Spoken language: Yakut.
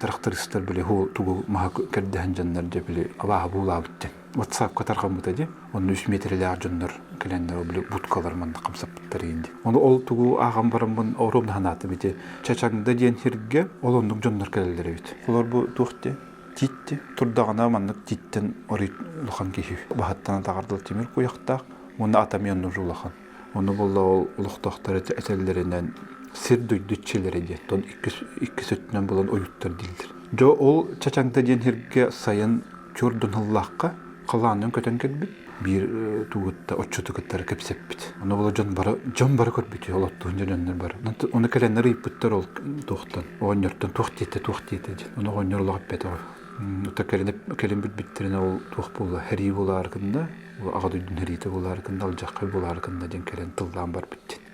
Трактористар били тугу маһы кэрдэһэн дьоннор дьэ били абааһы буулаабыт диэн. Ватсапка тарҕаммыта дии. Онно үс миэтэрэлээх дьоннор кэлэннэр били будкалар манна хамсаппыттар иин дии. Ону ол тугу ааҕан бараммын оруобуна санаатым ити Чачаҥда диэн сиргэ ол оннук дьоннор кэлэллэр эбит. Олор бу туох дии тиит дии турдаҕына маннык тииттэн орый улахан киһи баһыттан атаҕар дылы тимир куйахтаах уонна ата эмиэ оннук улахан. Ону буолла ол олохтоохтор этэллэринэн сир дойду иччилэрэ диэн тон иккис өттүнэн булан ойуттар дииллэр. Дьэ ол Чачаҥда диэн сиргэ сайын чуордун ыллаахха халаанынан көтөн кэлбит биир тугутта отчуту кыттары кэпсэппит. Ону була дьон бары дьон бары көрбүт ол оттуун дьоннор бары. Ону кэлэннэр ыйыппыттар ол туохтан оҕонньортон туох диэтэ туох диэтэ диэн. Ону оҕонньор олох эппэтэ Ута кэлин кэлин билбиттэринэ ол туох буолла сэрии буолаары гынна, аҕа дойдун сэриитэ буолаары гынна, алдьархай буолаары гынна диэн кэлэн тыллаан барбыт диэн.